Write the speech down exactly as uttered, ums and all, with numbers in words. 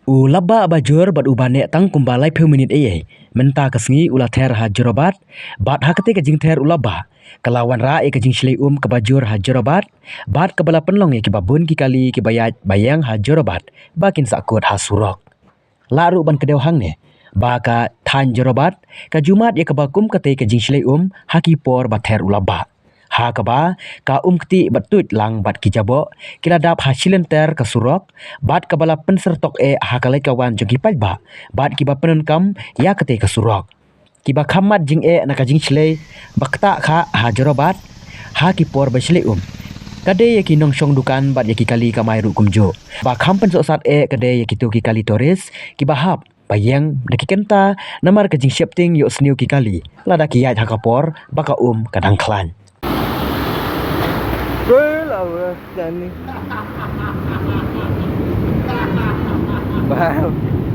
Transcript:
U lapbah ba jur bad uba neh tang kumba laiphew minit ei ei mynta ka sngi u la ther ha Jorabat, bad ha katei ka jingther u lapbah ka la wanrah ïa ka jingshlei um kaba jur ha Jorabat, bad kaba la pynlong ïa kiba bun ki kali kiba ïaid ba ïeng ha Jorabat ba kin sahkut ha surok. Lah ruh ban kdew hangne ba ka thaiñ Jorabat ka ju mad ïa kaba kum katei ka jingshlei um ha ki por ba ther u lapbah, ha kaba ka um ktieh bad tuid lang bad ki jaboh ki la dap ha shilynter ka surok, bad kaba la pynsertok eh ha ka leit ka wan jong ki paidbah bad kiba pyndonkam ïa katei ka surok, kiba kham mad jingeh na ka jingshlei ba ktah khah ha Jorabat ha ki por ba shlei um. Ka dei ïa ki nongshong dukan bad ïa ki kali kamai ruh kumjuh. Ba kham pynsohsat eh ka dei ïa kito ki kali tourist kiba hap ba ïeng da ki kynta namar ka jingsheptieng ïohsniew ki kali lada ki ïaid ha ka por ba ka um ka dang khlaiñ. Kul awak jani. Wow.